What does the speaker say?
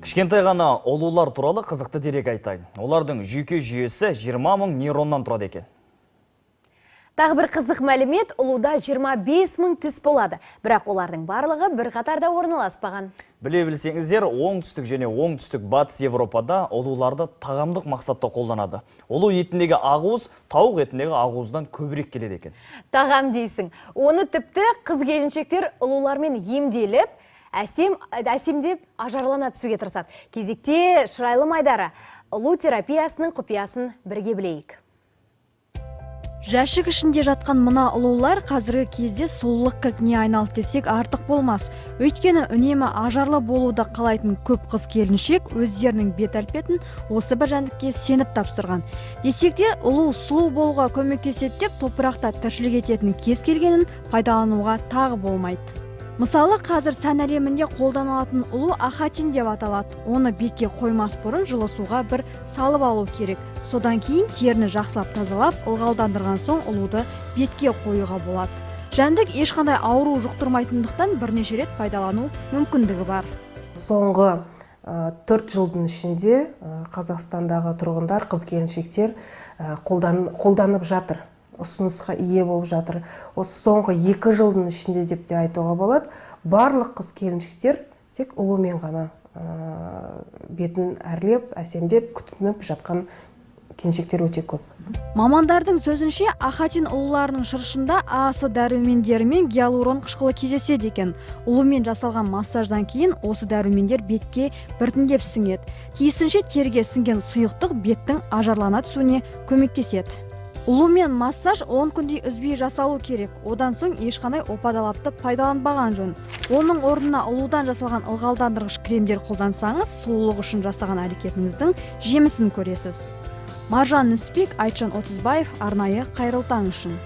Кішкентай ғана ұлулар туралы қызықты дерек айтайын. Олардың жүйке жүйесі 20 мың нейроннан тұрады екен. Тағы бір қызық мәлімет, ұлуда 25 мың тіс болады. Бірақ олардың барлығы бір қатарда орналаспаған. Біле білсеңіздер, оңтүстік және оңтүстік батыс Европада ұлуларды тағамдық мақсатта қолданады. Ұлу етіндегі ақуыз тауық етіндегі ақуыздан көбірек келеді екен. Тағам дейсің. Оны тіпті қыз келіншектер ұлулармен емделіп, әсемдеп ажарлана түсуге тырысады. Кезекте шырайлы майдары ұлу терапиясының құпиясын бірге білейік. Жәшік ішінде жатқан мына ұлулар қазіргі кезде сұлулық кілтіне айналды десек артық болмас. Өйткені үнемі ажарлы болуды қалайтын көп қыз келіншек өздерінің бет әлпетін осы бір жәндікке сеніп тапсырған. Десек те ұлу сұлу болуға көмектеседі деп топырақта тіршілік ететін кез келгенін пайдалануға тағы болмайды. Мысалы, қазір сән әлемінде қолданылатын ұлу ахатин деп аталады. Оны бетке қоймас бұрын жылы суға бір салып алу керек. Содан кейін теріні жақсылап тазалап, ылғалдандырған соң ұлуды бетке қоюға болады. Жәндік ешқандай ауру жұқтырмайтындықтан бірнеше рет пайдалану мүмкіндігі бар. Соңғы 4 жылдың ішінде Қазақстандағы тұрғындар, қыз келіншектер қолданып жатыр, ұсынысқа ие болып жатыр. Осы соңғы 2 жылдың ішінде деп те айтуға болады, барлық қыз келіншектер тек ұлумен ғана бетін әрлеп, әсемдеп, күтініп жатқан келіншектер өте көп. Мамандардың сөзінше, ахатин ұлуларының шырышында АС дәрумендері мен гиалурон қышқылы кездеседі екен. Ұлумен жасалған массаждан кейін осы дәрумендер бетке біртіндеп сіңеді. Тиісінше теріге сіңген сұйықтық беттің ажарлана түсуіне көмектеседі. Ұлумен массаж 10 күндей үзбей жасалу керек. Одан соң ешқандай опа-далапты пайдаланбаған жөн. Оның орнына ұлудан жасалған ылғалдандырғыш кремдер қолдансаңыз, сұлулық үшін жасаған әрекетіңіздің жемісін көресіз. Маржан Нүсіпбек, Айтжан Отызбаев, арнайы Қайырлы таң үшін.